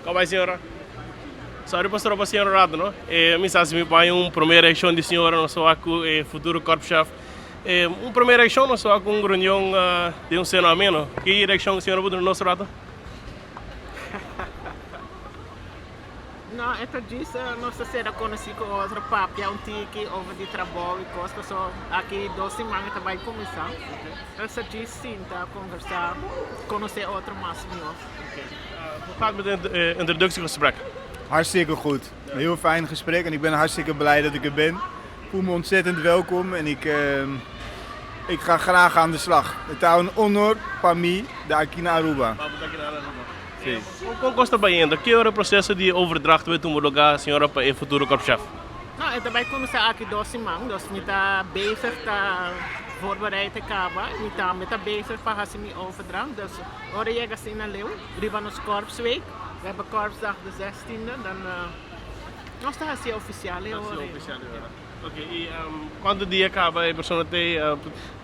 Kon bai señora? Sorry pa stroba señora un rato no. E mi sa si mi por haña un prome reaccion di señora nos wak ku e futuro korpschef. E un prome reaccion nos wak un reunion den un seno ameno. Ki reaccion señora por duna nos un rato? No, e ta djis nos ta sera konosí ku otro, papia un tiki over di trabou i kos, pasobra aki dos siman e ta bai kuminsá. Nos ta djis sinta, konversá, konosé otro mas mihó. Hoe gaat het met het introductiegesprek? Hartstikke goed. Een heel fijn gesprek en ik ben hartstikke blij dat ik er ben. Ik voel me ontzettend welkom en ik, ik ga graag aan de slag. Het is een honor para mí de aquí na Aruba. Si. Kon kos ta bayendo? Ki ora e proseso di overdracht bai tuma lugá, señora, pa e futuro korpschef? No, e ta bai kuminsá aki dos siman, dus mi ta bezig ta voorbereid e kaba. Mi tambe ta bezig pa hasi mi overdracht, dus ora yega asina leu riba nos korpsweek, we hebben korpsdag de zestiende, dan nos ta hasi ofisial e ora. Ok, y cuanto dia caba e persona te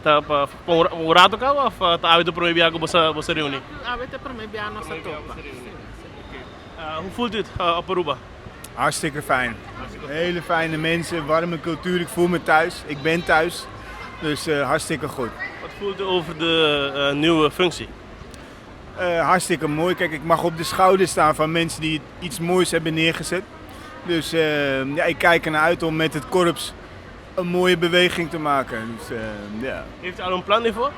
ta pa un rato caba of ta awe ta prome bia cu bo sa reuni? Awe ta prome bia nos a topa. Hoe voelt u het op Aruba? Hartstikke fijn. Hele fijne mensen, warme cultuur. Ik voel me thuis. Ik ben thuis. Dus hartstikke goed. Wat voelt u over de nieuwe functie? Hartstikke mooi. Kijk, ik mag op de schouders staan van mensen die iets moois hebben neergezet. Dus ja, ik kijk ernaar uit om met het korps een mooie beweging te maken. Dus, ja. Heeft u al een plan hiervoor?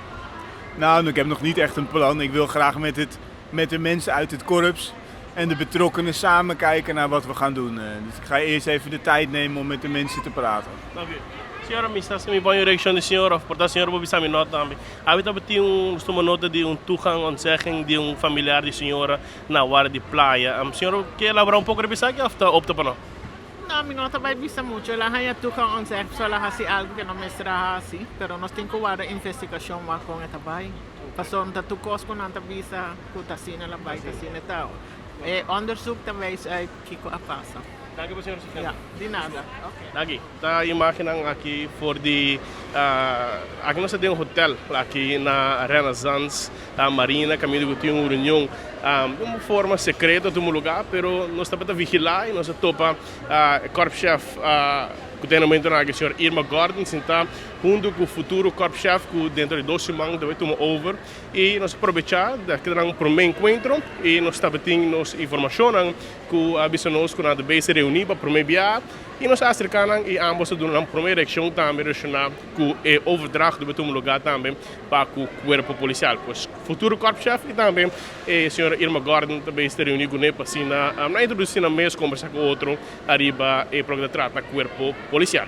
Nou, ik heb nog niet echt een plan. Ik wil graag met de mensen uit het korps en de betrokkenen samen kijken naar wat we gaan doen. Dus ik ga eerst even de tijd nemen om met de mensen te praten. Dank u. Señora, mi sa si mi bon reaccion di señor of por ta señor por bisa mi no tambe. Awe tabatin un, nos tuma nota di un toegang ontzegging di un familiar di señora na wara di playa. Señor ke elabora un poko riba esaki of ta opta pa no? No, mi no ta bai bisa mucho. El a haña toegang ontzeg pasobra el a hasi algo ke no mester a hasi. Pero nos tin ku warda investigashon wak kon e ta bai. Pasobra no ta tur kos ku nan ta bisa ku ta asina el a bai, ta asina e ta. E onderzoek ta wijs uit kiko a pasa. Danki pa señor Sargento. Ya, di nada. Ok. Danki. Ta imagennan aki for di aki nos ta den un hotel aki na Renaissance Marina kaminda ku tin un reunion di un forma sekreto tuma luga pero nos tabata vigila i nos a topa e korpschef ku ta e momentonan aki señor Irma Gordon sinta huntu ku futuro korpschef ku dentro di dos siman ta bai tuma over i nos a probecha di aki nan prome enkuentro i nos tabatin nos informashonnan ku a bisa nos ku nan ta bay se reuni pa prome bia. I nos a aserká nan i ambos a duna nan promé reakshon tambe relashoná ku e overdracht ku tuma lugá tambe pa ku kuerpo polisial. Pues futuro korpschef i tambe e señora Irma Gordon ta bay esta reuní kuné pa asina nan introdusí nan mes kombersá ku otro ariba e pro ke ta trata kuerpo polisial.